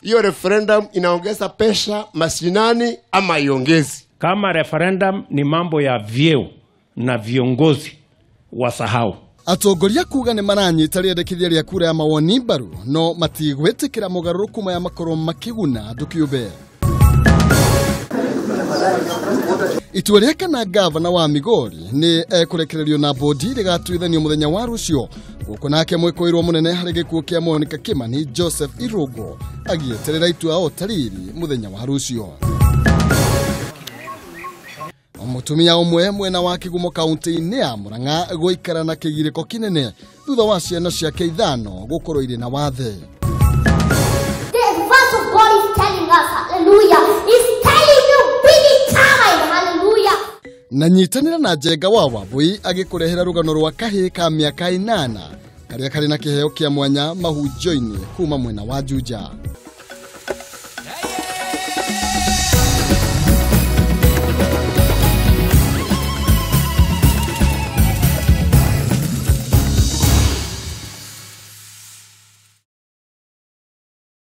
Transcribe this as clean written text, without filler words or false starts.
Hiyo referendum inaongeza pesa mashinani ama iongezi? Kama referendum ni mambo ya vyeo na viongozi, wasahau. Atongoria kuga nĩ maranyita rĩendekithia rĩa kura ya mawoni mbaru no matigwĩtĩkĩra mogarũrũku maya makorwo makĩguna andũ kĩũmbe. Itua rĩa kana gavana wa Migori nĩ ekũrekererio na bodi rĩgatuithanio mũthenya wa rũciũ, gũkũ nake mwĩkũĩrwo mũnene harĩ gĩkuũ kĩa Monica Kimani Joseph Irũngũ agĩeterera itua o ta rĩrĩ mũthenya wa rũciũ. Mũtumia ũmwe mwena wa Kĩgumo kaunti-inĩ ya Murang'a gũikara na kĩgirĩko kĩnene thutha wa ciana ciake 5 gũkorwo irĩ na wathe. The verse of God is telling us, hallelujah, is telling you be determined, hallelujah. Na nyitanĩra na Njenga wa Wambui agĩkũrehera rũgano rwa kahĩĩ ka mĩaka 8 karĩa karĩ na kĩheo kĩa mwanya mahunjio-inĩ kuma mwena wa Juja.